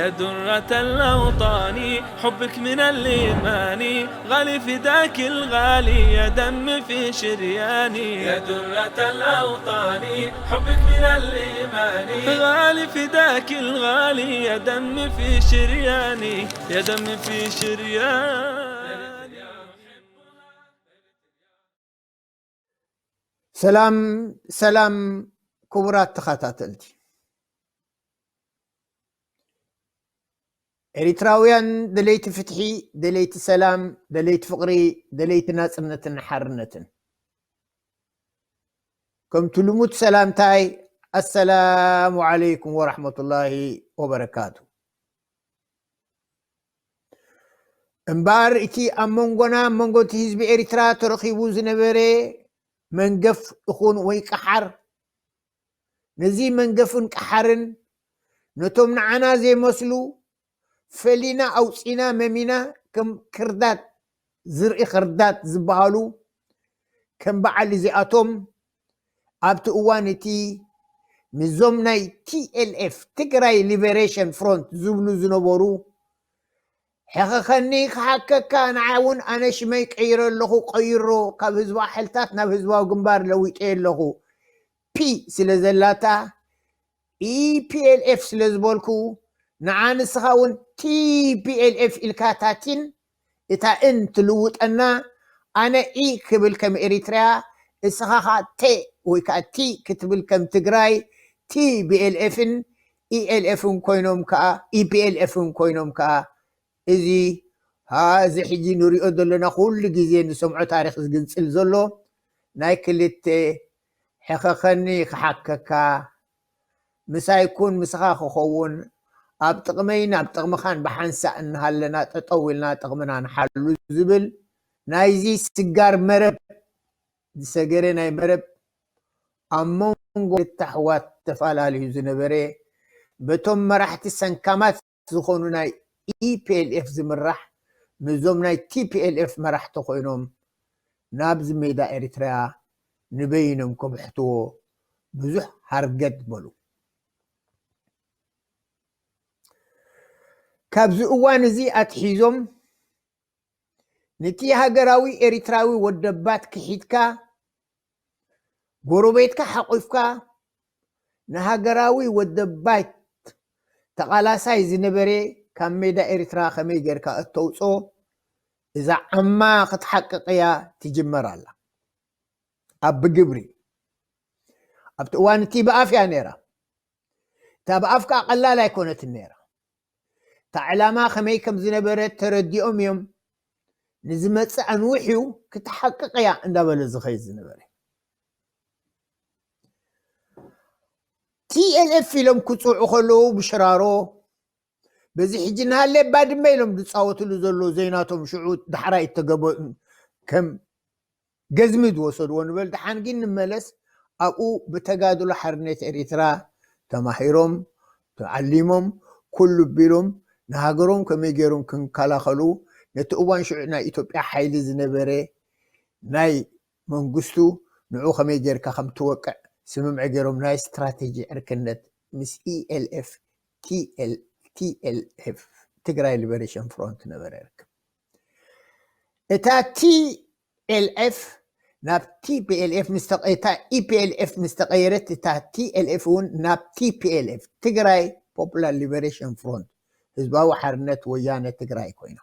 يا درة الأوطان، حبك من الإيمان، غالي فداك الغالي، يا دم في شرياني. يا درة الأوطان، حبك من الإيمان، غالي فداك الغالي، يا دم في شرياني، يا دم في شرياني. ሰላም ሰላም፣ ክቡራት ተኸታተልቲ፣ ኤሪትራውያን ደለይቲ ፍትሒ፣ ደለይቲ ሰላም፣ ደለይቲ ፍቕሪ፣ ደለይቲ ናጽነትን ሓርነትን፣ ከምቲ ልሙድ ሰላምታይ፣ ኣሰላሙ ዓለይኩም ወራሕመቱላሂ ወበረካቱ። እምበኣር እቲ ኣብ መንጎና፣ ኣብ መንጎ እቲ ህዝቢ ኤሪትራ ተረኺቡ ዝነበረ መንገፍ ይኹን ወይ ቀሓር፣ ነዚ መንገፍን ቀሓርን ነቶም ንዓና ዘይመስሉ ፈሊና ኣውጺና መሚና፣ ከም ክርዳት፣ ዝርኢ ክርዳት ዝበሃሉ ከም በዓል እዚኣቶም ኣብቲ እዋን እቲ ምስዞም ናይ ቲ ኤል ኤፍ፣ ትግራይ ሊበሬሽን ፍሮንት፣ ዝብሉ ዝነበሩ፣ ሕኸኸኒ ክሓከካ፣ ንዓ እውን ኣነ ሽመይ ቀይረ ኣለኹ፣ ቀይሮ፣ ካብ ህዝባዊ ሓይልታት ናብ ህዝባዊ ግንባር ለዊጠ ኣለኹ፣ ፒ ስለ ዘላታ፣ ኢ ፒ ኤል ኤፍ ስለ ዝበልኩ፣ ንዓ ንስኻ እውን ቲ ፒ ኤል ኤፍ ኢልካ ታቲን፣ እታ እን ትልውጠና፣ ኣነ ኢ ክብል ከም ኤሪትርያ፣ እስኻ ኸዓ ቴ ወይ ከዓ ቲ ክትብል ከም ትግራይ፣ ቲ ቢ ኤል ኤፍን ኢ ኤል ኤፍን ኮይኖም ከዓ፣ ኢ ፒ ኤል ኤፍን ኮይኖም ከዓ፣ እዚ፣ ሃ፣ እዚ ሕጂ ንሪኦ ዘለና ኩሉ ግዜ ንሰምዖ ታሪኽ ዝግንጽል ዘሎ ናይ ክልተ ሕኸኸኒ ክሓከካ፣ ምሳይ ኩን ምስኻ ክኸውን፣ ኣብ ጥቕመይን ኣብ ጥቕምኻን ብሓንሳእ እናሃለና ጠጠው ኢልና ጥቕምና ንሓሉ ዝብል ናይዚ ስጋር መረብ፣ ዝሰገረ ናይ መረብ ኣብ መንጎ ክልተ ኣሕዋት ተፈላለዩ ዝነበረ፣ በቶም መራሕቲ ሰንካማት ዝኾኑ ናይ ኢ ፒ ኤል ኤፍ ዝምራሕ፣ ምስዞም ናይ ቲ ፒ ኤል ኤፍ መራሕቲ ኮይኖም ናብዚ ሜዳ ኤሪትርያ ንበይኖም ከብሕትዎ ብዙሕ ሃርገት በሉ። ካብዚ እዋን እዚ ኣትሒዞም ነቲ ሃገራዊ ኤሪትራዊ ወደባት ክሒድካ፣ ጎረቤትካ ሓቑፍካ፣ ንሃገራዊ ወደባት ተቓላሳይ ዝነበረ ካብ ሜዳ ኤሪትራ ከመይ ጌርካ እተውፅኦ፣ እዛ ዓማ ክትሓቅቕ እያ ትጅመር ኣላ። ኣብ ብግብሪ፣ ኣብቲ እዋን እቲ ብኣፍ እያ ነይራ። እታ ብኣፍ ከዓ ቀላል ኣይኮነትን ነይራ። እታ ዕላማ ከመይ ከም ዝነበረት ተረዲኦም እዮም። ንዝመጽእ ኣንውሕ እዩ፣ ክትሓቅቕ እያ እንዳበለ ዝኸይድ ዝነበረ። ቲ ኤል ኤፍ ኢሎም ክጽውዑ ከለዉ ብሽራሮ፣ በዚ ሕጂ እናሃለ ባድመ ኢሎም ዝጻወትሉ ዘለዉ ዘይናቶም ሽዑ ዳሕራይ እተገበ-፣ ከም ገዝሚ ዝወሰድዎ ንበል። ደሓን ግን ንመለስ፣ ኣብኡ ብተጋድሎ ሓርነት ኤሪትራ ተማሂሮም፣ ተዓሊሞም፣ ኩሉ ቢሎም ንሃገሮም ከመይ ገይሮም ክንከላኸሉ፣ ነቲ እዋን ሽዑ ናይ ኢትዮጵያ ሓይሊ ዝነበረ ናይ መንግስቱ፣ ንዑ ከመይ ጌርካ ከም ትወቅዕ ስምምዕ ገይሮም፣ ናይ ስትራቴጂ ዕርክነት ምስ ኢ ኤል ኤፍ፣ ቲ ኤል፣ ቲ ኤል ኤፍ፣ ትግራይ ሊበሬሽን ፍሮንት ነበረ ርክብ። እታ ቲ ኤል ኤፍ ናብ ቲ ፒ ኤል ኤፍ ምስ ተቐ-፣ እታ ኢ ፒ ኤል ኤፍ ምስ ተቐየረት፣ እታ ቲ ኤል ኤፍ እውን ናብ ቲ ፒ ኤል ኤፍ፣ ትግራይ ፖፑላር ሊበሬሽን ፍሮንት፣ ህዝባዊ ሓርነት ወያነ ትግራይ ኮይና።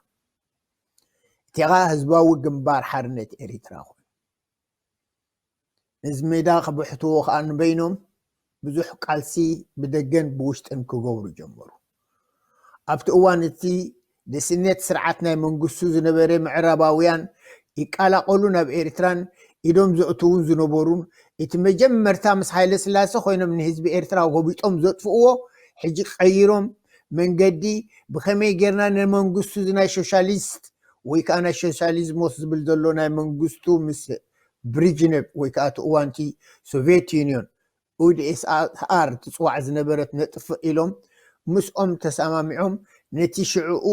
እቲ ኸኣ ህዝባዊ ግንባር ሓርነት ኤሪትራ ኮይኑ። ነዚ ሜዳ ክብሕትዎ ኸኣ ንበይኖም ብዙሕ ቃልሲ ብደገን ብውሽጥን ክገብሩ ጀመሩ። ኣብቲ እዋን እቲ ደስነት ስርዓት ናይ መንግስቱ ዝነበረ ምዕራባውያን ይቀላቐሉ ናብ ኤርትራን ኢዶም ዘእትዉን ዝነበሩን፣ እቲ መጀመርታ ምስ ሃይለ ስላሴ ኮይኖም ንህዝቢ ኤርትራ ጎቢጦም ዘጥፍእዎ፣ ሕጂ ቀይሮም መንገዲ ብኸመይ ጌርና ንመንግስቱ እዚ ናይ ሶሻሊስት ወይ ከዓ ናይ ሶሻሊዝሞስ ዝብል ዘሎ ናይ መንግስቱ ምስ ብሪጅኔቭ ወይ ከዓ እቲ እዋንቲ ሶቪየት ዩኒዮን ዩ ዲ ኤስ ኣር ትፅዋዕ ዝነበረት ነጥፍእ ኢሎም ምስኦም ተሰማሚዖም ነቲ ሽዕኡ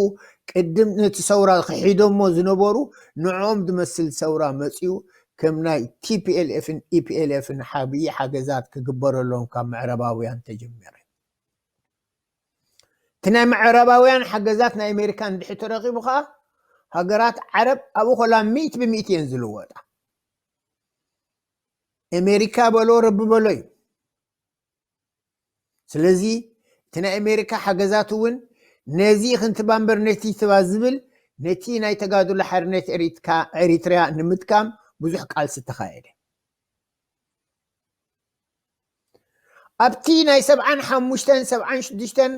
ቅድም ነቲ ሰውራ ክሒዶሞ ዝነበሩ ንዕኦም ዝመስል ሰውራ መፅዩ ከም ናይ ቲ ፒ ኤል ኤፍን ኢ ፒ ኤል ኤፍን ዓብዪ ሓገዛት ክግበረሎም ካብ ምዕራባውያን ተጀመረ። እቲ ናይ ምዕራባውያን ሓገዛት ናይ ኣሜሪካ እንድሕር ተረኺቡ ከዓ ሃገራት ዓረብ ኣብኡ ኮላ ሚእቲ ብሚእቲ እየን ዝልወጣ። ኣሜሪካ በሎ ረቢ በሎ እዩ። ስለዚ እቲ ናይ ኣሜሪካ ሓገዛት እውን ነዚ ክንትባ እምበር ነቲ ትባ ዝብል ነቲ ናይ ተጋድሎ ሓርነት ኤሪትካ- ኤሪትሪያ ንምጥቃም ብዙሕ ቃልሲ ተኻየደ። ኣብቲ ናይ ሰብዓን ሓሙሽተን ሰብዓን ሽዱሽተን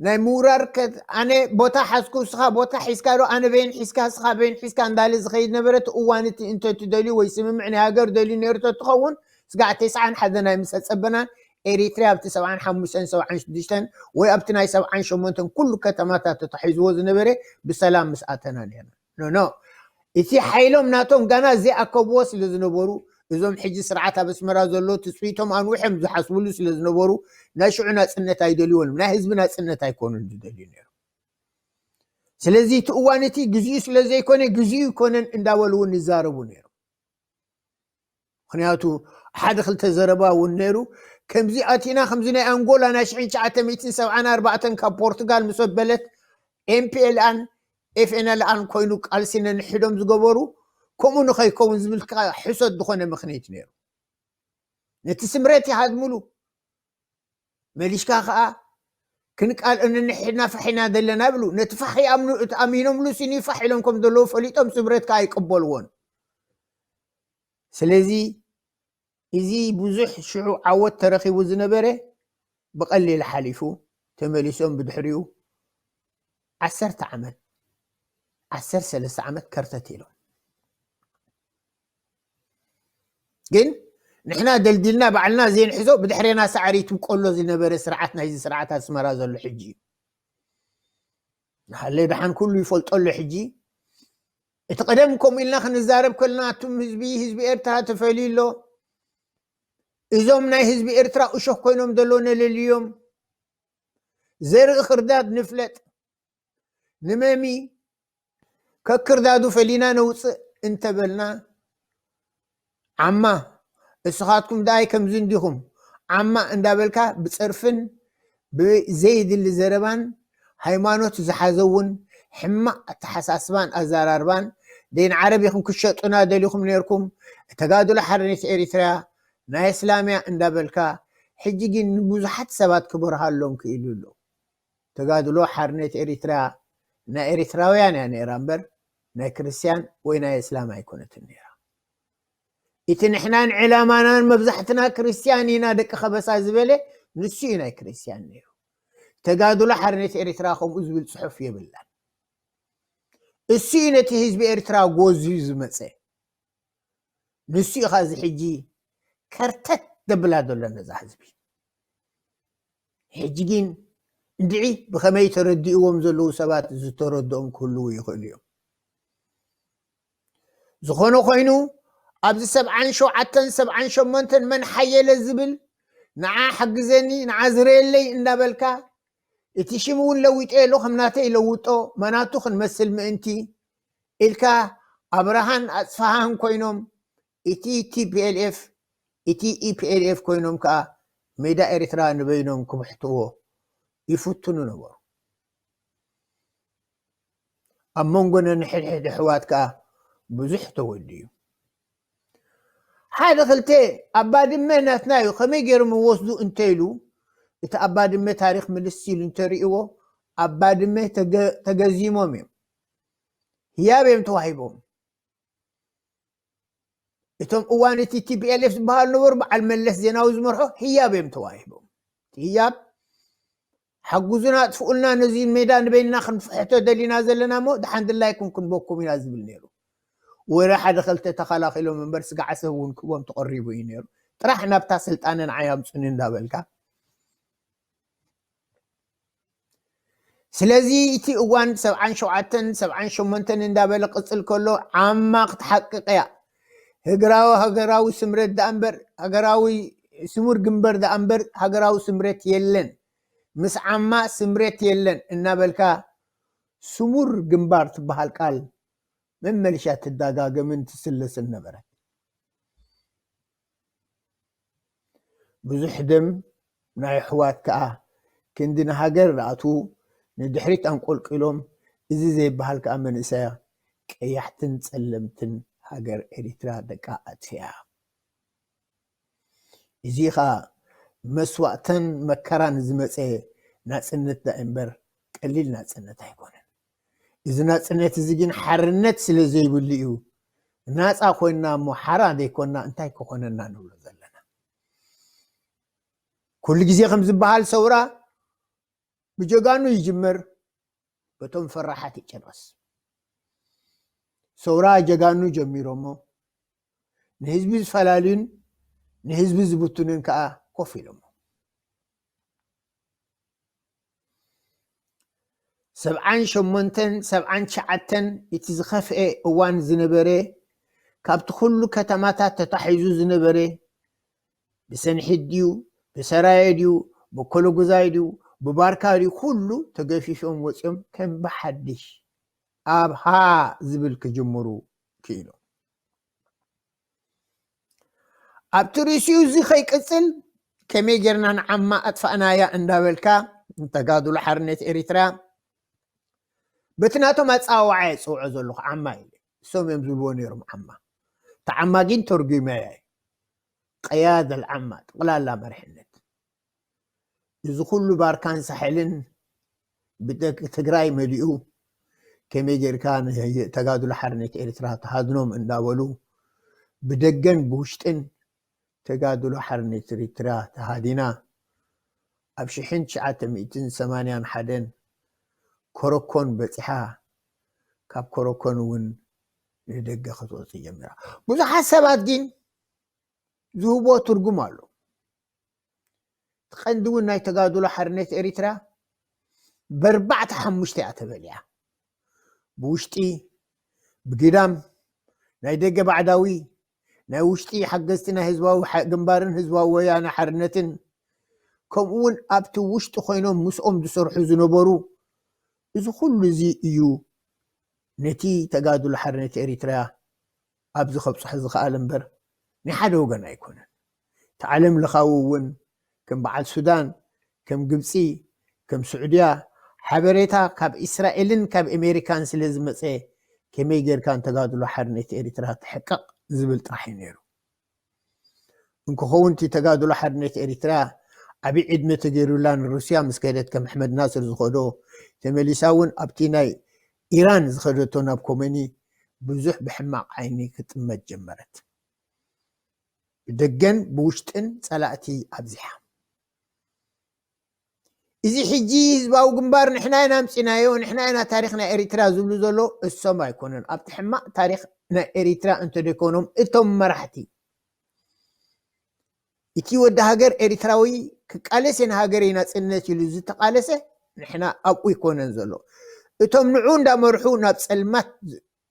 ናይ ምውራር ከ- ኣነ ቦታ ሓዝኩ ስኻ ቦታ ሒዝካ ዶ ኣነ በይን ሒዝካ ስኻ በይን ሒዝካ እንዳለ ዝኸይድ ነበረ። እቲ እዋን እቲ እንተ ትደልዩ ወይ ስምምዕ ናይ ሃገር ደልዩ ነይሩ ተትኸውን ስጋዕ ተስዓን ሓደ ናይ ምሰ ጸበናን ኤሪትሪያ ኣብቲ ሰብዓን ሓሙሽተን ሰብዓን ሽዱሽተን ወይ ኣብቲ ናይ ሰብዓን ሸሞንተን ኩሉ ከተማታት ተታሒዝዎ ዝነበረ ብሰላም ምስ ኣተና ነርና። ኖ ኖ እቲ ሓይሎም ናቶም ጋና ዘይኣከብዎ ስለ ዝነበሩ እዞም ሕጂ ስርዓት ኣብ ኣስመራ ዘሎ ትፅቢቶም ኣንዊሖም ዝሓስብሉ ስለ ዝነበሩ ናይ ሽዑ ናፅነት ኣይደልይዎን ናይ ህዝቢ ናፅነት ኣይኮኑን ዝደልዩ ነይሩ። ስለዚ እቲ እዋን እቲ ግዜኡ ስለ ዘይኮነ ግዜኡ ይኮነን እንዳበሉ እውን ይዛረቡ ነይሩ። ምክንያቱ ሓደ ክልተ ዘረባ እውን ነይሩ። ከምዚ ኣቲና ከምዚ ናይ ኣንጎላ ናይ ሽሕን ትሽዓተ ሚእትን ሰብዓን ኣርባዕተን ካብ ፖርቱጋል ምስ ኣበለት ኤምፒኤልኣን ኤፍኤንኤልኣን ኮይኑ ቃልሲ ነንሕዶም ዝገበሩ ከምኡ ንኸይከውን ዝብል ከዓ ሕሶት ዝኾነ ምክንያት ነይሩ። ነቲ ስምረት ይሃድምሉ መሊሽካ ከዓ ክንቃል እንንሕድና ፋሕ ኢና ዘለና ብሉ ነቲ ፋሕ ይኣምኑ እቲ ኣሚኖምሉ ሲኒ ፋሕ ኢሎም ከም ዘለዉ ፈሊጦም ስምረት ከዓ ይቀበልዎን። ስለዚ እዚ ብዙሕ ሽዑ ዓወት ተረኺቡ ዝነበረ ብቐሊል ሓሊፉ ተመሊሶም ብድሕሪኡ ዓሰርተ ዓመት ዓሰርተ ሰለስተ ዓመት ከርተት ኢሎም ግን ንሕና ደልዲልና ባዕልና ዘይንሕዞ ብድሕሬና ሳዕሪ ትብቆሎ ዝነበረ ስርዓት ናይዚ ስርዓት ኣስመራ ዘሎ ሕጂ እዩ። ንሃለ ደሓን ኩሉ ይፈልጦ ኣሎ ሕጂ። እቲ ቀደም ከምኡ ኢልና ክንዛረብ ከለና ኣቱም ህዝቢ ህዝቢ ኤርትራ ተፈልዩ ኣሎ። እዞም ናይ ህዝቢ ኤርትራ እሾኽ ኮይኖም ዘሎ ነለልዮም። ዘርኢ ክርዳድ ንፍለጥ ንመሚ ከክርዳዱ ፈሊና ነውፅእ እንተበልና ዓማ እስኻትኩም ደኣይ ከምዚ እንዲኹም ዓማ እንዳበልካ ብፀርፍን ብዘይድሊ ዘረባን ሃይማኖት ዝሓዘ እውን ሕማቕ ኣተሓሳስባን ኣዘራርባን ደይን ዓረብ ኢኹም ክሸጡና ደሊኹም ነርኩም ተጋድሎ ሓርነት ኤሪትርያ ናይ እስላምያ እንዳበልካ ሕጂ ግን ንብዙሓት ሰባት ክበርሃሎም ክኢሉ ኣሎ። ተጋድሎ ሓርነት ኤሪትርያ ናይ ኤሪትራውያን እያ ነይራ እምበር ናይ ክርስትያን ወይ ናይ እስላም ኣይኮነትን ነይራ። እቲ ንሕናን ዕላማናን መብዛሕትና ክርስትያን ኢና ደቂ ከበሳ ዝበለ ንሱ እዩ ናይ ክርስትያን ነይሩ። ተጋድሎ ሓርነት ኤሪትራ ከምኡ ዝብል ፅሑፍ የብላን። እሱ እዩ ነቲ ህዝቢ ኤርትራ ጎዝዩ ዝመፀ። ንሱ ኢኻ እዚ ሕጂ ከርተት ደብላ ዘሎ ነዛ ህዝቢ። ሕጂ ግን እንድዒ ብኸመይ ተረዲእዎም ዘለዉ ሰባት ዝተረድኦም ክህልዉ ይኽእሉ እዮም። ዝኾነ ኮይኑ ኣብዚ ሰብዓን ሸውዓተን ሰብዓን ሸሞንተን መን ሓየለ ዝብል ንዓ ሓግዘኒ ንዓ ዝረየለይ እንዳበልካ እቲ ሽም እውን ለዊጦ የሎ ከም ናተይ ለውጦ መናቱ ክንመስል ምእንቲ ኢልካ ኣብርሃን ኣፅፍሃን ኮይኖም እቲ ቲፒኤልኤፍ እቲ ኢፒኤልኤፍ ኮይኖም ከዓ ሜዳ ኤርትራ ንበይኖም ክብሕትዎ ይፍትኑ ነበሩ። ኣብ መንጎ ነንሕድሕድ ኣሕዋት ከዓ ብዙሕ ተወልዩ እዩ። ሓደ ክልተ ኣባድመ ናትና እዩ ከመይ ገይሮም ወስዱ እንተኢሉ እቲ ኣባድመ ታሪክ ምልስ ኢሉ እንተርእይዎ ኣባድመ ተገዚሞም እዮም። ህያብ እዮም ተዋሂቦም። እቶም እዋን እቲ ቲፒኤልኤፍ ዝበሃሉ ነበሩ በዓል መለስ ዜናዊ ዝመርሖ ህያብ እዮም ተዋሂቦም። ህያብ ሓጉዙና ኣጥፍኡልና ነዚ ሜዳ ንበይንና ክንፍሕቶ ደሊና ዘለና እሞ ደሓን ድላይኩም ክንበኩም ኢና ዝብል ነይሩ። ወረ ሓደ ክልተ ተኸላኺሎም እምበር ስጋዕ ሰብ እውን ክቦም ተቐሪቡ እዩ ነይሩ። ጥራሕ ናብታ ስልጣነ ንዓይ ኣምፁኒ እንዳበልካ ስለዚ እቲ እዋን ሰብዓን ሸውዓተን ሰብዓን ሸሞንተን እንዳበለ ቅፅል ከሎ ዓማ ክትሓቅቅ እያ። ህግራዊ ሃገራዊ ስምረት ደኣ እምበር ሃገራዊ ስሙር ግንበር ደኣ እምበር ሃገራዊ ስምረት የለን። ምስ ዓማ ስምረት የለን እናበልካ ስሙር ግንባር ትበሃል ቃል መመልሻ ትደጋገምን ትስለስን ነበረት። ብዙሕ ደም ናይ ኣሕዋት ከኣ ክንዲ ንሃገር ዝኣትዉ ንድሕሪት ኣንቆልቂሎም፣ እዚ ዘይበሃል ከኣ መንእሰያ ቀያሕትን ጸለምትን ሃገር ኤሪትራ ደቃ ኣጥፊኣ። እዚ ኸኣ መስዋእተን መከራን ዝመጸ ናጽነት ዳኣ እምበር ቀሊል ናጽነት ኣይኮነን። እዚ ናጽነት እዚ ግን ሓርነት ስለ ዘይብሉ እዩ። ናጻ ኮይንና እሞ ሓራ ዘይኮንና እንታይ ክኾነና ንብሎ ዘለና? ኩሉ ግዜ ከም ዝበሃል ሰውራ ብጀጋኑ ይጅምር፣ በቶም ፈራሓት ይጨርስ። ሰውራ ጀጋኑ ጀሚሮሞ፣ ንህዝቢ ዝፈላልዩን ንህዝቢ ዝብትኑን ከኣ ኮፍ ኢሎሞ። ሰብዓን ሸሞንተን ሰብዓን ትሽዓተን እቲ ዝኸፍኤ እዋን ዝነበረ፣ ካብቲ ኩሉ ከተማታት ተታሒዙ ዝነበረ፣ ብሰንሒት ድዩ፣ ብሰራየ ድዩ፣ ብኮሎጉዛይ ድዩ፣ ብባርካ ድዩ፣ ኩሉ ተገፊፎም ወጺኦም ከም ብሓድሽ ኣብ ሃ ዝብል ክጅምሩ ክኢሎም። ኣብቲ ርእሲኡ እዚ ከይቅጽል ከመይ ጌርና ንዓማ ኣጥፋእናያ እንዳበልካ ንተጋድሎ ሓርነት ኤሪትራ በቲ ናቶም ኣጸዋውዓ እየ ዝጽውዖ ዘለኹ፣ ዓማ ኢለ። እሶም እዮም ዝብልዎ ነይሮም ዓማ። እቲ ዓማ ግን ተርጒመያ እየ። ቀያድ ኣልዓማ፣ ጠቕላላ መሪሕነት። እዚ ኩሉ ባርካን ሳሕልን ብደቂ ትግራይ መሊኡ፣ ከመይ ጌርካ ንተጋድሎ ሓርነት ኤርትራ ትሃድኖም እንዳበሉ፣ ብደገን ብውሽጥን ተጋድሎ ሓርነት ኤርትራ ተሃዲና፣ ኣብ ሽሕን ትሽዓተ ሚእትን ሰማንያን ሓደን ኮረኮን በጺሓ፣ ካብ ኮረኮን እውን ንደገ ክትወጽእ ጀሚራ። ብዙሓት ሰባት ግን ዝህብዎ ትርጉም ኣሎ። እቲ ቀንዲ እውን ናይ ተጋድሎ ሓርነት ኤሪትራ በርባዕተ ሓሙሽተ እያ ተበሊዓ። ብውሽጢ፣ ብግዳም፣ ናይ ደገ ባዕዳዊ፣ ናይ ውሽጢ ሓገዝቲ ናይ ህዝባዊ ሓ-፣ ግንባርን ህዝባዊ ወያነ ሓርነትን፣ ከምኡ እውን ኣብቲ ውሽጢ ኮይኖም ምስኦም ዝሰርሑ ዝነበሩ፣ እዚ ኩሉ እዚ እዩ ነቲ ተጋድሎ ሓርነት ኤሪትራ ኣብዚ ከብጽሖ ዝኸኣለ እምበር፣ ናይ ሓደ ወገን ኣይኮነን። እቲ ዓለም ለኻዊ እውን ከም በዓል ሱዳን፣ ከም ግብጺ፣ ከም ስዑድያ፣ ሓበሬታ ካብ እስራኤልን ካብ ኣሜሪካን ስለ ዝመጸ፣ ከመይ ጌርካ ንተጋድሎ ሓርነት ኤሪትራ ትሕቅቕ ዝብል ጥራሕ እዩ ነይሩ። እንክኸውን እቲ ተጋድሎ ሓርነት ኤሪትራ ዓቢ ዕድመ ተገይሩላ ንሩስያ ምስ ከደት ከም ኣሕመድ ናስር ዝኸዶ፣ ተመሊሳ እውን ኣብቲ ናይ ኢራን ዝኸደቶ ናብ ኮመኒ ብዙሕ ብሕማቕ ዓይኒ ክትጥመት ጀመረት። ብደገን ብውሽጥን ጸላእቲ ኣብዚሓ። እዚ ሕጂ ህዝባዊ ግንባር ንሕና ኢና ኣምጺናዮ፣ ንሕና ኢና ታሪኽ ናይ ኤሪትራ ዝብሉ ዘሎ እሶም ኣይኮኑን። ኣብቲ ሕማቕ ታሪኽ ናይ ኤሪትራ እንተደይኮኖም እቶም መራሕቲ፣ እቲ ወዲ ሃገር ኤሪትራዊ ክቃለስ ንሃገረይ ናጽነት ኢሉ ዝተቃለሰ ንሕና ኣብኡ ኣይኮነን ዘሎ። እቶም ንዑ እንዳመርሑ ናብ ጸልማት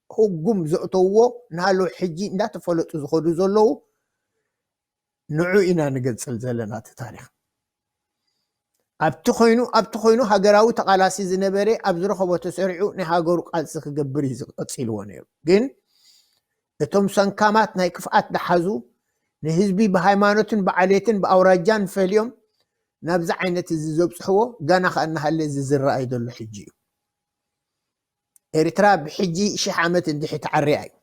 ህጉም ዘእተውዎ ንሃለዉ ሕጂ እንዳተፈለጡ ዝኸዱ ዘለዉ ንዑ ኢና ንገልጽል ዘለና እቲ ታሪኽ። ኣብቲ ኮይኑ፣ ኣብቲ ኮይኑ ሃገራዊ ተቓላሲ ዝነበረ ኣብ ዝረኸቦ ተሰሪዑ ናይ ሃገሩ ቃልሲ ክገብር እዩ ቀጺልዎ ነይሩ። ግን እቶም ሰንካማት ናይ ክፍኣት ደሓዙ ንህዝቢ ብሃይማኖትን ብዓሌትን ብኣውራጃን ፈልዮም ናብዚ ዓይነት እዚ ዘብጽሕዎ ገና ከኣ እናሃለ እዚ ዝረኣይ ዘሎ ሕጂ እዩ። ኤርትራ ብሕጂ ሽሕ ዓመት እንድሕር ትዓርያ እዩ።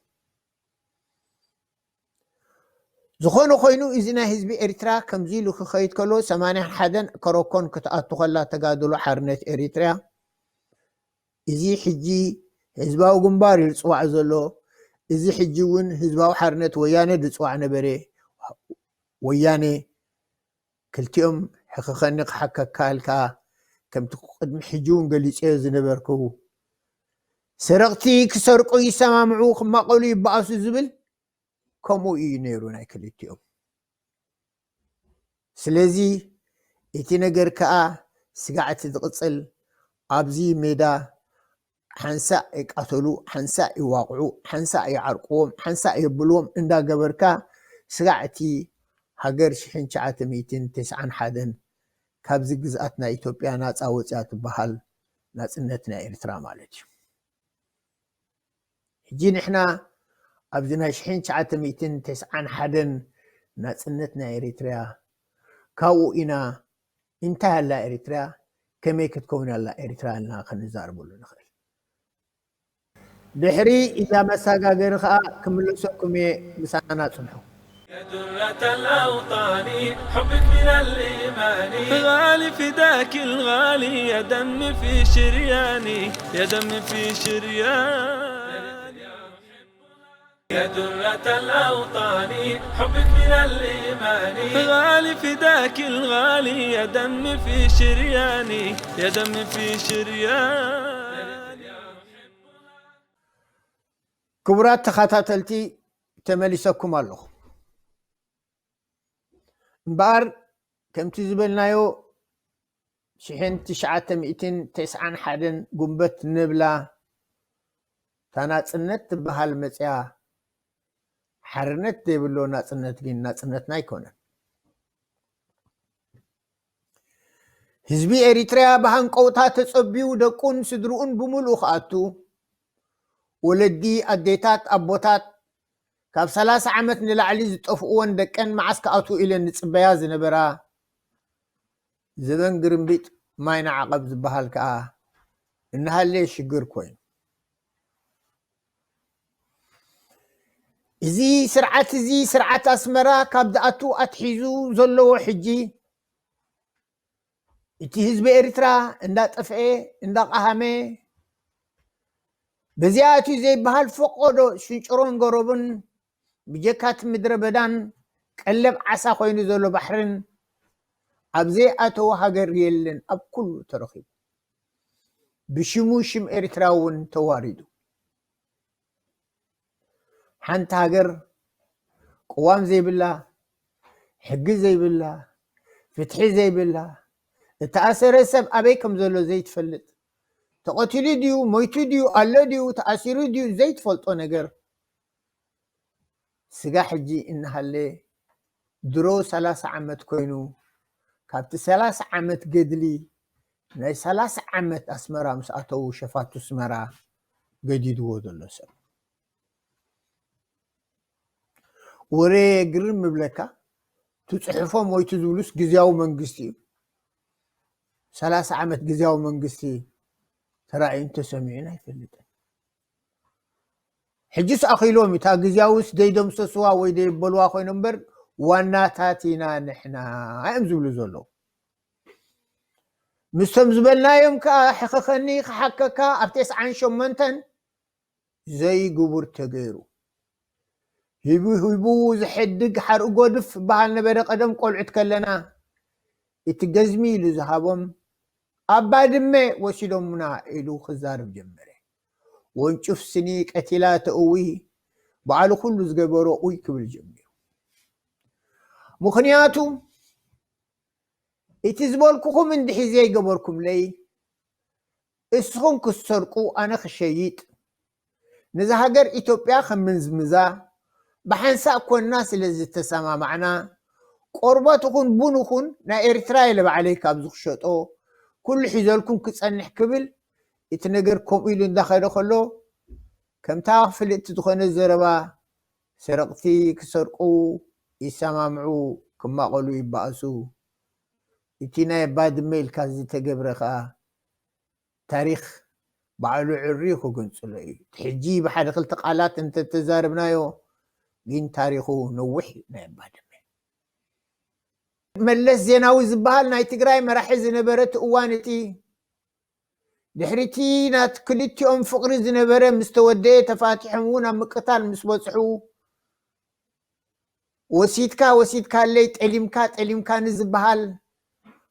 ዝኾነ ኮይኑ እዚ ናይ ህዝቢ ኤርትራ ከምዚ ኢሉ ክኸይድ ከሎ ሰማንያን ሓደን ከረኮን ክትኣቱ ከላ ተጋድሎ ሓርነት ኤርትራ እዚ ሕጂ ህዝባዊ ግንባር እዩ ዝጽዋዕ ዘሎ። እዚ ሕጂ እውን ህዝባዊ ሓርነት ወያነ ዝጽዋዕ ነበረ። ወያነ ክልቲኦም ሕኽኸኒ ክሓከካ ኢልካ ከምቲ ቅድሚ ሕጂ እውን ገሊጸዮ ዝነበርኩ ሰረቕቲ ክሰርቁ ይሰማምዑ፣ ክማቐሉ ይበኣሱ ዝብል ከምኡ እዩ ነይሩ ናይ ክልቲኦም። ስለዚ እቲ ነገር ከኣ ስጋዕቲ ዝቕጽል ኣብዚ ሜዳ ሓንሳእ ይቃተሉ፣ ሓንሳእ ይዋቕዑ፣ ሓንሳእ ይዓርቅዎም፣ ሓንሳእ የብልዎም እንዳገበርካ ስጋዕቲ ሃገር ሽሕን ትሽዓተ ሚእትን ተስዓን ሓደን ካብዚ ግዝኣት ናይ ኢትዮጵያ ናጻ ወጽያ ትበሃል ናጽነት ናይ ኤርትራ ማለት እዩ። ሕጂ ንሕና ኣብዚ ናይ ሽሕን ትሽዓተ ሚእትን ተስዓን ሓደን ናጽነት ናይ ኤሪትርያ ካብኡ ኢና እንታይ ኣላ ኤሪትርያ ከመይ ክትከውን ኣላ ኤርትራ ኢልና ክንዛረበሉ ንኽእል። ድሕሪ እዛ መሰጋገሪ ከኣ ክምልሰኩም እየ። ምሳና ጽንሑ። يا درة الأوطان، حبك من الإيمان. غالي فداك الغالي، يا دم في شرياني، يا دم في شرياني. يا درة الأوطان، حبك من الإيمان. غالي فداك الغالي، يا دم في شرياني، يا دم في شرياني. ክቡራት ተኸታተልቲ፣ ተመሊሰኩም ኣለኹ። እምበኣር ከምቲ ዝበልናዮ፣ ሽሕን ትሽዓተ ሚእትን ተስዓን ሓደን ጉንበት ንብላ፣ እታ ናጽነት ትበሃል መጽያ፣ ሓርነት ዘይብሎ ናጽነት ግን ናጽነትና ኣይኮነን። ህዝቢ ኤሪትርያ ብሃንቀውታ ተጸቢዩ ደቁን ስድርኡን ብምሉኡ ክኣቱ፣ ወለዲ፣ ኣዴታት፣ ኣቦታት ካብ ሰላሳ ዓመት ንላዕሊ ዝጠፍእወን ደቀን መዓስ ክኣትዉ ኢለን ዝጽበያ ዝነበራ፣ ዘበን ግርምቢጥ ማይ ንዓቐብ ዝበሃል ከኣ እናሃለየ ሽግር ኮይኑ። እዚ ስርዓት እዚ፣ ስርዓት ኣስመራ ካብ ዝኣቱ ኣትሒዙ ዘለዎ ሕጂ፣ እቲ ህዝቢ ኤርትራ እንዳጠፍኤ፣ እንዳቐሃመ፣ በዚኣ ኣትዩ ዘይበሃል ፈቆዶ ሽንጭሮን ገረብን፣ ብጀካቲ ምድረ በዳን ቀለብ ዓሳ ኮይኑ ዘሎ ባሕርን ኣብ ዘይኣተወ ሃገር የለን፣ ኣብ ኩሉ ተረኺቡ። ብሽሙ ሽም ኤርትራ እውን ተዋሪዱ። ሓንቲ ሃገር ቅዋም ዘይብላ፣ ሕጊ ዘይብላ፣ ፍትሒ ዘይብላ፣ እተኣሰረ ሰብ ኣበይ ከም ዘሎ ዘይትፈልጥ፣ ተቐቲሉ ድዩ፣ ሞይቱ ድዩ፣ ኣሎ ድዩ፣ ተኣሲሩ ድዩ ዘይትፈልጦ ነገር፣ ስጋ ሕጂ እናሃለ ድሮ ሰላሳ ዓመት ኮይኑ፣ ካብቲ ሰላሳ ዓመት ገድሊ ናይ ሰላሳ ዓመት ኣስመራ ምስ ኣተዉ ሸፋቱ ኣስመራ ገዲድዎ ዘሎ ሰብ። ወረ ግርም ምብለካ፣ ትጽሕፎም ወይ ትዝብሉስ ግዝያዊ መንግስቲ እዩ። ሰላሳ ዓመት ግዝያዊ መንግስቲ ተራእዩን ተሰሚዑን ኣይፈልጥን። ሕጅስ ኣኺሎም እታ ግዝያውስ ደይደምሰስዋ ወይ ደይበልዋ ኮይኖም እምበር፣ ዋናታት ኢና ንሕና እዮም ዝብሉ ዘለዉ። ምስቶም ዝበልናዮም ከኣ ሕኸኸኒ ክሓከካ ኣብ ተስዓን ሸሞንተን ዘይግቡር ተገይሩ። ሂቡ ሂቡ ዝሕድግ ሓርኢ ጎድፍ በሃል ነበረ። ቀደም ቆልዑት ከለና እቲ ገዝሚ ኢሉ ዝሃቦም ኣብ ባድመ ወሲዶምና ኢሉ ክዛረብ ጀመረ። ወንጭፍ ስኒ ቀቲላ ተእዊ፣ ባዕሉ ኩሉ ዝገበሮ ኡይ ክብል ጀሚሩ። ምኽንያቱ እቲ ዝበልኩኹም እንድሒ ዘይገበርኩምለይ፣ እስኹም ክትሰርቁ ኣነ ክሸይጥ፣ ነዛ ሃገር ኢትዮጵያ ከምዝምዛ ብሓንሳእ ኮንና ስለ ዝተሰማማዕና፣ ቆርበት ይኹን ቡን ይኹን ናይ ኤርትራ ኢለ ባዕለይ ካብዚ ክሸጦ፣ ኩሉ ሒዘልኩም ክጸንሕ ክብል፣ እቲ ነገር ከምኡ ኢሉ እንዳኸደ ከሎ፣ ከምታ ፍልጥቲ ዝኾነ ዘረባ፣ ሰረቕቲ ክሰርቁ ይሰማምዑ፣ ክማቐሉ ይባእሱ። እቲ ናይ ባድመ ኢልካ ዝተገብረ ከኣ ታሪኽ ባዕሉ ዕርዩ ክግንጽሎ እዩ። እቲ ሕጂ ብሓደ ክልተ ቃላት እንተተዛረብናዮ ግን ታሪኹ ነዊሕ እዩ ናይ ባድመ። መለስ ዜናዊ ዝበሃል ናይ ትግራይ መራሒ ዝነበረ እቲ እዋን እቲ ድሕሪቲ ናት ክልቲኦም ፍቕሪ ዝነበረ ምስ ተወደኤ ተፋቲሖም እውን ኣብ ምቅታል ምስ በጽሑ ወሲድካ ወሲድካለይ ጠሊምካ ጠሊምካኒ ዝበሃል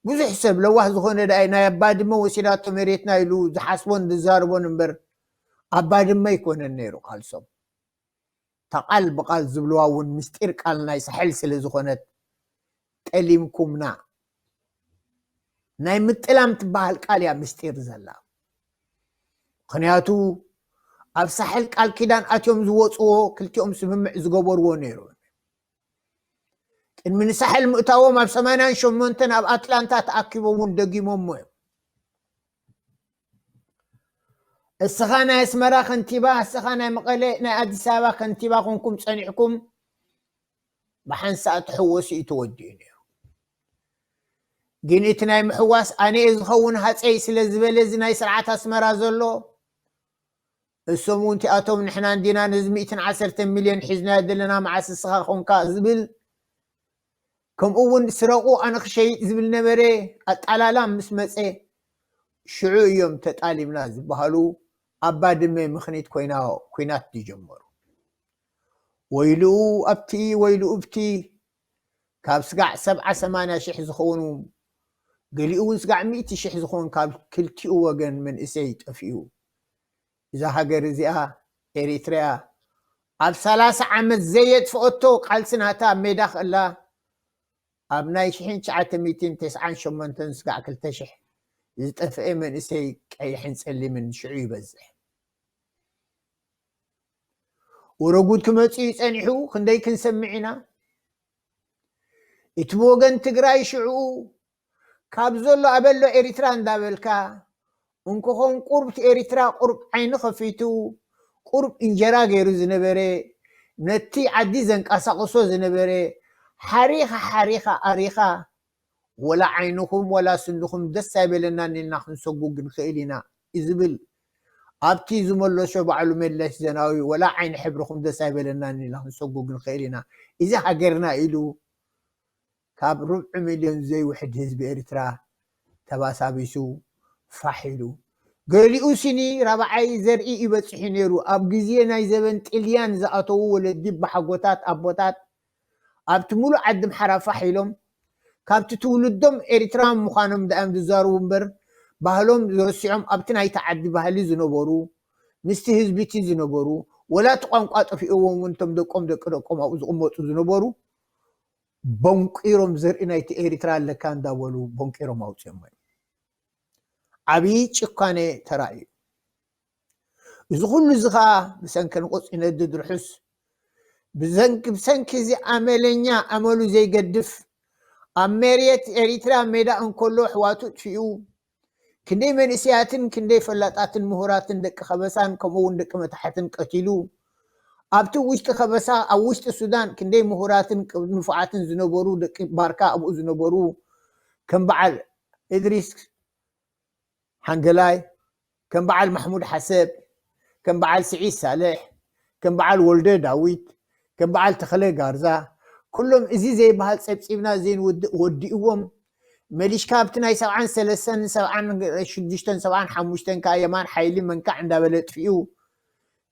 ብዙሕ ሰብ ለዋህ ዝኾነ ደኣ ናይ ኣባድመ ወሲዳቶ መሬትና ኢሉ ዝሓስቦን ዝዛርቦን እምበር ኣባድመ ኣይኮነን ነይሩ ቃልሶም። እታ ቃል ብቃል ዝብልዋ እውን ምስጢር ቃል ናይ ሳሕል ስለ ዝኾነት ጠሊምኩምና ናይ ምጥላም ትበሃል ቃል እያ ምስጢር ዘላ። ምኽንያቱ ኣብ ሳሕል ቃል ኪዳን ኣትዮም ዝወፅዎ ክልቲኦም ስምምዕ ዝገበርዎ ነይሩ። ቅድሚ ንሳሕል ምእታዎም ኣብ ሰማንያን ሸሞንተን ኣብ ኣትላንታ ተኣኪቦም እውን ደጊሞሞ እዮም። እስኻ ናይ ኣስመራ ከንቲባ፣ እስኻ ናይ መቐለ፣ ናይ ኣዲስ ኣበባ ከንቲባ ኮንኩም ጸኒሕኩም ብሓንሳእ ተሕወሲ እዩ ተወዲኡ ነይሩ። ግን እቲ ናይ ምሕዋስ ኣነ እየ ዝኸውን ሃፀይ ስለ ዝበለ እዚ ናይ ስርዓት ኣስመራ ዘሎ እሶም እውን እቲኣቶም ንሕና እንዲና ነዚ ሚእትን ዓሰርተ ሚልዮን ሒዝናዮ ዘለና መዓስ እስኻ ኾንካ ዝብል ከምኡ እውን ስረቑ ኣነ ክሸይጥ ዝብል ነበረ ኣጣላላ ምስ መፀ ሽዑ እዮም ተጣሊምና ዝበሃሉ ኣብ ባድመ ምኽኒት ኮይና ኩናት ዝጀመሩ። ወይልኡ ኣብቲ ወይልኡ ብቲ ካብ ስጋዕ ሰብዓ ሰማንያ ሽሕ ዝኾኑ ገሊኡ እውን ስጋዕ ሚእቲ ሽሕ ዝኾን ካብ ክልቲኡ ወገን መንእሰይ ጠፊኡ። እዛ ሃገር እዚኣ ኤሪትሪያ ኣብ ሰላሳ ዓመት ዘየጥፍኦቶ ቃልሲ ናታ ኣብ ሜዳ ክእላ ኣብ ናይ ሽሕን ትሽዓተ ሚእትን ተስዓን ሸሞንተን ስጋዕ ክልተ ሽሕ ዝጠፍአ መንእሰይ ቀይሕን ጸሊምን ሽዑ ይበዝሕ። ወረጉድ ክመጽእ እዩ ጸኒሑ ክንደይ ክንሰምዕ ኢና። እቲ ብወገን ትግራይ ሽዑ ካብ ዘሎ ኣበሎ ኤሪትራ እንዳበልካ እንኮኾን ቁርብ ኤሪትራ ቁርብ ዓይኒ ከፊቱ ቁርብ እንጀራ ገይሩ ዝነበረ ነቲ ዓዲ ዘንቀሳቕሶ ዝነበረ ሓሪኻ ሓሪኻ ኣሪኻ ወላ ዓይንኹም ወላ ስንድኹም ደስ ኣይበለናን ኢልና ክንሰጉግ ንኽእል ኢና ዝብል ኣብቲ ዝመለሶ ባዕሉ መለስ ዘናዊ ወላ ዓይኒ ሕብርኹም ደስ ኣይበለናን ኢልና ክንሰጉግ ንኽእል ኢና እዚ ሃገርና ኢሉ ካብ ርብዒ ሚልዮን ዘይውሕድ ህዝቢ ኤርትራ ተባሳቢሱ ፋሕ ኢሉ። ገሊኡ ሲኒ ራብዓይ ዘርኢ ይበጽሕ ነይሩ። ኣብ ግዜ ናይ ዘበን ጥልያን ዝኣተዉ ወለዲ ኣቦሓጎታት ኣቦታት ኣብቲ ሙሉእ ዓዲ ኣምሓራ ፋሕ ኢሎም ካብቲ ትውልዶም ኤርትራውያን ምዃኖም ደኣም ዝዛረቡ እምበር ባህሎም ረሲዖም ኣብቲ ናይቲ ዓዲ ባህሊ ዝነበሩ ምስቲ ህዝቢ እቲ ዝነበሩ ወላ እቲ ቋንቋ ጠፊእዎም እውን እቶም ደቆም ደቂ ደቆም ኣብኡ ዝቕመጡ ዝነበሩ ቦንቂሮም ዘርኢ ናይቲ ኤሪትራ ኣለካ እንዳበሉ ቦንቂሮም ኣውፅኦም እዮም። ዓብዪ ጭካኔ ተራእዩ። እዚ ኩሉ እዚ ከዓ ብሰንኪ ንቁፅ ይነድድ ርሑስ ብሰንኪ እዚ ኣመለኛ ኣመሉ ዘይገድፍ ኣብ መሬት ኤሪትራ ሜዳ እንከሎ ኣሕዋቱ እጥፊኡ ክንደይ መንእሰያትን ክንደይ ፈላጣትን ምሁራትን ደቂ ከበሳን ከምኡ እውን ደቂ መታሕትን ቀቲሉ ኣብቲ ውሽጢ ከበሳ ኣብ ውሽጢ ሱዳን ክንደይ ምሁራትን ንፉዓትን ዝነበሩ ደቂ ባርካ ኣብኡ ዝነበሩ ከም በዓል እድሪስ ሓንገላይ ከም በዓል ማሕሙድ ሓሰብ ከም በዓል ስዒድ ሳልሕ ከም በዓል ወልደ ዳዊት ከም በዓል ተኸለ ጋርዛ ኩሎም እዚ ዘይበሃል ፀብፂብና ዘይንውድእ ወዲእዎም መሊሽካ ኣብቲ ናይ ሰብዓን ሰለስተን ሰብዓን ሽዱሽተን ሰብዓን ሓሙሽተን ከዓ የማን ሓይሊ መንካዕ እንዳበለ ጥፊኡ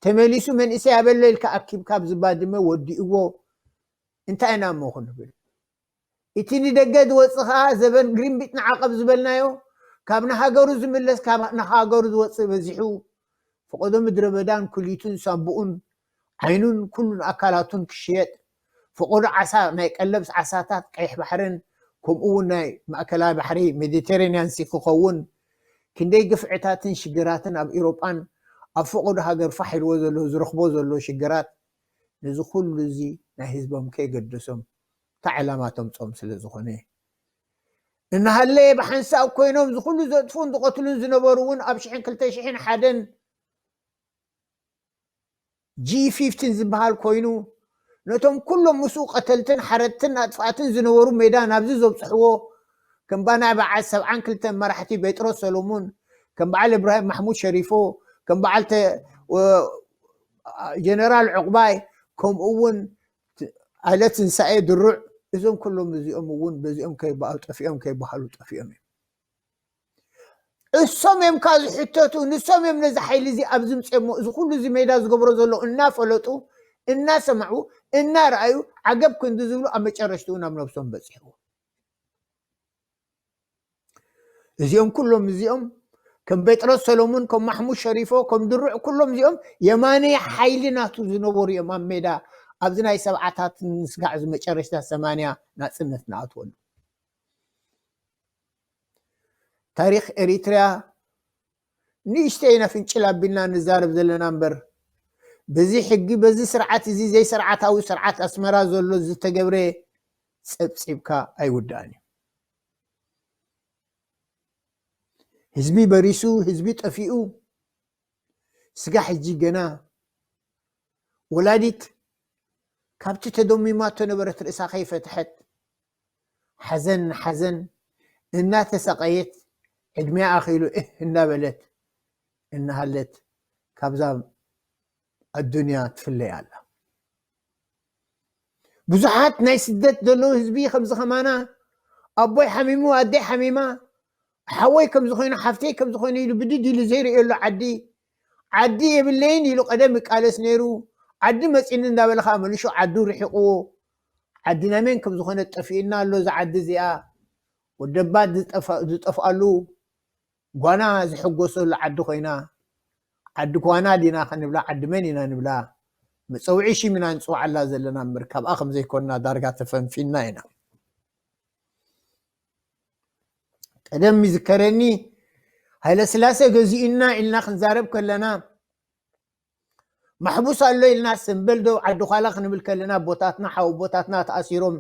ተመሊሱ መንእሰይ ኣበለ ኢልካ ኣኪብካ ኣብዚ ባድመ ወዲእዎ እንታይ ኢና እሞ ክንብል እቲ ንደገ ዝወፅእ ከዓ ዘበን ግሪንቢት ንዓቐብ ዝበልናዮ ካብ ንሃገሩ ዝምለስ ካብ ንሃገሩ ዝወፅእ በዚሑ ፈቐዶ ምድረ በዳን ኩሊቱን ሳንቡኡን ዓይኑን ኩሉን ኣካላቱን ክሽየጥ ፈቐዶ ዓሳ ናይ ቀለብ ዓሳታት ቀይሕ ባሕርን ከምኡ እውን ናይ ማእከላይ ባሕሪ ሜዲተራንያን ሲ ክኸውን ክንደይ ግፍዕታትን ሽግራትን ኣብ ኤሮጳን ኣብ ፈቐዶ ሃገር ፋሕ ኢልዎ ዘሎ ዝረኽቦ ዘሎ ሽግራት ነዚ ኩሉ እዚ ናይ ህዝቦም ከየገደሶም እታ ዕላማ ተምፅኦም ስለ ዝኾነ እናሃለየ ብሓንሳብ ኮይኖም ዝኩሉ ዘጥፉን ዝቐትሉን ዝነበሩ እውን ኣብ ሽሕን ክልተ ሽሕን ሓደን ጂ ፊፍቲን ዝበሃል ኮይኑ ነቶም ኩሎም ምስኡ ቀተልትን ሓረድትን ኣጥፋእትን ዝነበሩ ሜዳ ናብዚ ዘብፅሕዎ ከም ባና በዓል ሰብዓን ክልተን መራሕቲ ቤጥሮስ ሰሎሙን ከም በዓል እብራሂም ማሕሙድ ሸሪፎ ከም በዓል ጀነራል ዕቑባይ ከምኡ እውን ኣለ ትንሳኤ ድሩዕ እዞም ኩሎም እዚኦም እውን በዚኦም ከይበኣሉ ጠፊኦም ከይበሃሉ ጠፊኦም እዮም እሶም እዮም ካብ ዝሕተቱ ንሶም እዮም ነዚ ሓይሊ እዚ ኣብ ዝምፅኦሞ እዚ ኩሉ እዚ ሜዳ ዝገብሮ ዘሎ እናፈለጡ እናሰማዑ እናረኣዩ ዓገብ ክንዲ ዝብሉ ኣብ መጨረሽትኡ ናብ ነብሶም በፂሕዎ እዚኦም ኩሎም እዚኦም ከም ጴጥሮስ ሰሎሙን ከም ማሕሙድ ሸሪፎ ከም ድሩዕ ኩሎም እዚኦም የማነ ሓይሊ ናቱ ዝነበሩ እዮም ኣብ ሜዳ ኣብዚ ናይ ሰብዓታት ምስጋዕ ዝመጨረሽታ ሰማንያ ናፅነት ንኣትወሉ ታሪክ ኤሪትሪያ ንእሽተይ ኢና ፍንጭል ኣቢልና ንዛረብ ዘለና እምበር በዚ ሕጊ በዚ ስርዓት እዚ ዘይስርዓታዊ ስርዓት ኣስመራ ዘሎ ዝተገብረ ፀብፂብካ ኣይውዳእን እዩ ህዝቢ በሪሱ ህዝቢ ጠፊኡ ስጋ ሕጂ ገና ወላዲት ካብቲ ተደሚማቶ ነበረት ርእሳ ከይፈትሐት ሓዘን ንሓዘን እናተሰቐየት ዕድሜኣ ኣኺሉ እህ እናበለት እናሃለት ካብዛ ኣዱንያ ትፍለይ ኣላ። ብዙሓት ናይ ስደት ዘለዉ ህዝቢ ከምዚ ከማና ኣቦይ ሓሚሙ ኣደይ ሓሚማ ሓወይ ከምዚ ኮይኑ ሓፍተይ ከምዚ ኮይኑ ኢሉ ብድድ ኢሉ ዘይርእየሉ ዓዲ ዓዲ የብለይን ኢሉ ቀደም ይቃለስ ነይሩ። ዓዲ መፂኒ እንዳበለ ከዓ መሊሹ ዓዱ ርሒቕዎ። ዓድና መን ከም ዝኾነ ጠፊእና ኣሎ። እዛ ዓዲ እዚኣ ወደባት ዝጠፋ- ዝጠፍኣሉ ጓና ዝሕጎሰሉ ዓዲ ኮይና ዓዲ ጓና ዲና ክንብላ ዓዲ መን ኢና ንብላ? መፀውዒ ሽም ኢና ንፅውዓላ ዘለና እምበር ካብኣ ከም ዘይኮንና ዳርጋ ተፈንፊንና ኢና። ቀደም ይዝከረኒ ሃይለ ስላሴ ገዚኡና ኢልና ክንዛረብ ከለና ማሕቡስ ኣሎ ኢልና ሰምበል ደው ዓዲ ኳላ ክንብል ከለና ኣቦታትና ሓወቦታትና ተኣሲሮም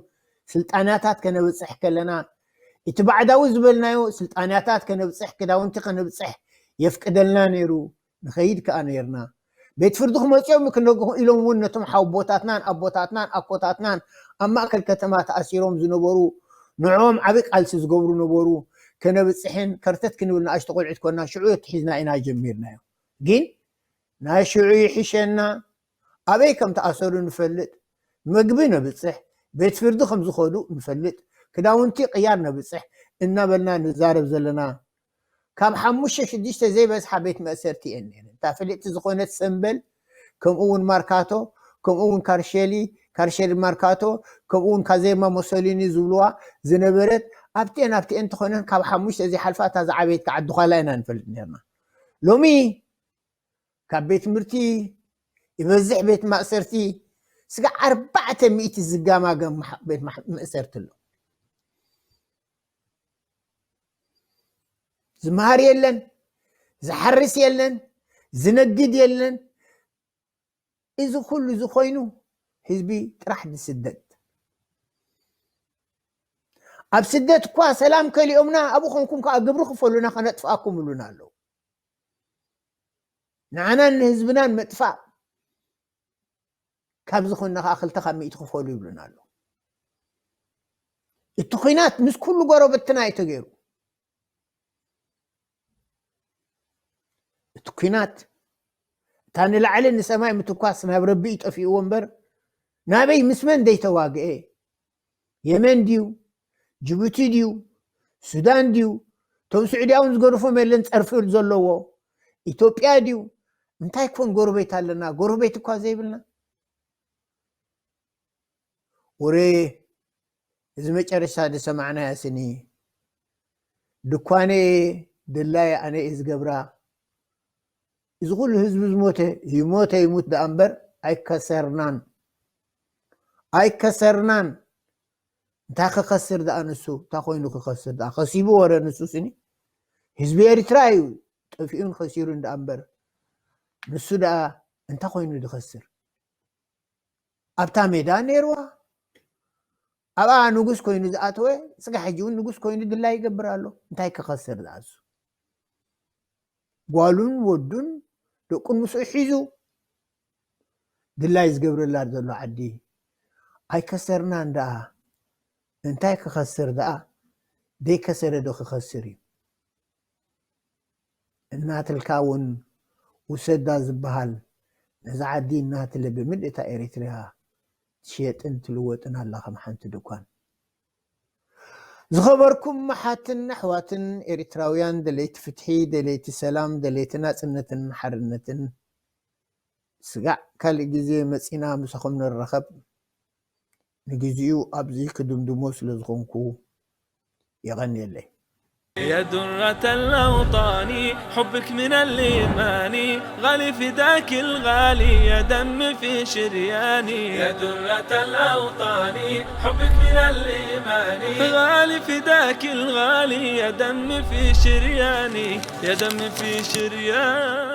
ስልጣናታት ከነብፅሕ ከለና እቲ ባዕዳዊ ዝበልናዮ ስልጣናታት ከነብፅሕ ክዳውንቲ ከነብፅሕ የፍቅደልና ነይሩ። ንኸይድ ከዓ ነይርና። ቤት ፍርዲ ክመፅኦም ክነግሁ ኢሎም እውን ነቶም ሓወቦታትናን ኣቦታትናን ኣኮታትናን ኣብ ማእከል ከተማ ተኣሲሮም ዝነበሩ ንዕኦም ዓብዪ ቃልሲ ዝገብሩ ነበሩ። ከነብፅሕን ከርተት ክንብል ንኣሽቶ ቆልዑት ኮና ሽዑ ኣትሒዝና ኢና ጀሚርናዮ። ግን ናይ ሽዑ ይሕሸና። ኣበይ ከም ተኣሰሩ ንፈልጥ፣ መግቢ ነብፅሕ፣ ቤት ፍርዲ ከም ዝኸዱ ንፈልጥ፣ ክዳውንቲ ቅያር ነብፅሕ እናበልና ንዛረብ ዘለና ካብ ሓሙሽተ ሽዱሽተ ዘይበዝሓ ቤት መእሰርቲ እየን ነይረን። እታ ፍልጥቲ ዝኾነት ሰምበል፣ ከምኡ እውን ማርካቶ፣ ከምኡ እውን ካርሸሊ፣ ካርሸሊ ማርካቶ፣ ከምኡ እውን ካዜማ ሞሶሊኒ ዝብልዋ ዝነበረት ኣብቲአን ኣብቲአን እንተኾነን ካብ ሓሙሽተ ዘይሓልፋ እታ ዝዓበየት ከዓ ዓዲ ኳላ ኢና ንፈልጥ ነርና። ሎሚ ካብ ቤት ትምህርቲ ይበዝሕ ቤት ማእሰርቲ ስጋ ኣርባዕተ ሚእቲ ዝጋማገም ማሕ- ቤት ማሕ- መእሰርቲ ኣሎ። ዝመሃር የለን፣ ዝሓርስ የለን፣ ዝነግድ የለን። እዚ ኩሉ እዚ ኮይኑ ህዝቢ ጥራሕ ዝስደድ። ኣብ ስደት እኳ ሰላም ከሊኦምና ኣብኡ ኮንኩም ከዓ ግብሪ ክፈሉና ከነጥፍኣኩም ይብሉና ኣለዉ። ንዓናን ንህዝብናን ምጥፋእ ካብ ዝኾንና ከዓ ክልተ ካብ ሚእቲ ክፈሉ ይብሉና ኣለዉ። እቲ ኲናት ምስ ኩሉ ጎረበትና እዩ ተገይሩ። እቲ ኲናት እታ ንላዕሊ ንሰማይ ምትኳስ ናብ ረቢ እዩ ጠፊእዎ እምበር ናበይ ምስ መን ዘይተዋግአ የመን ድዩ ጅቡቲ ድዩ ሱዳን ድዩ እቶም ስዑድያውን ዝገርፎም የለን ጸርፊ ዘለዎ ኢትዮጵያ ድዩ እንታይ ኮን ጎረቤት ኣለና ጎረቤት እኳ ዘይብልና ወረ እዚ መጨረሻ ዝሰማዕናያ ስኒ ድኳነ ድላየ ኣነ እየ ዝገብራ እዚ ኩሉ ህዝቢ ዝሞተ ይሞተ ይሙት ደኣ እምበር ኣይከሰርናን ኣይከሰርናን እንታይ ክኸስር ደኣ ንሱ እንታይ ኮይኑ ክኸስር ደኣ ከሲቡ ወረ ንሱ ስኒ ህዝቢ ኤርትራ እዩ ጠፊኡን ከሲሩን ደኣ እምበር ንሱ ደኣ እንታይ ኮይኑ ዝኸስር ኣብታ ሜዳ ነይርዋ ኣብኣ ንጉስ ኮይኑ ዝኣተወ ስጋ ሕጂ እውን ንጉስ ኮይኑ ድላይ ይገብር ኣሎ እንታይ ክኸስር ዝኣሱ ጓሉን ወዱን ደቁን ምስኡ ሒዙ ድላይ ዝገብረላ ዘሎ ዓዲ ኣይከሰርናን ደኣ እንታይ ክኸስር ደኣ ደይከሰረ ዶ ክኸስር እዩ እናትልካ እውን ውሰዳ ዝበሃል ነዛ ዓዲ እናትለ ብምልእታ ኤሪትሪያ ትሽየጥን ትልወጥን ኣላ ከም ሓንቲ ድኳን ዝኸበርኩም ኣሓትን ኣሕዋትን ኤሪትራውያን ደለይቲ ፍትሒ ደለይቲ ሰላም ደለይቲ ናፅነትን ሓርነትን ስጋዕ ካልእ ግዜ መፂና ምሳኹም ንራኸብ ንግዚኡ ኣብዚ ክድምድሞ ስለ ዝኾንኩ የቐንየለይ يا درة الأوطان حبك من الإيمان غالي فداك الغالي يا دم في شرياني يا درة الأوطان حبك من الإيمان غالي فداك الغالي يا دم في شرياني يا دم في شرياني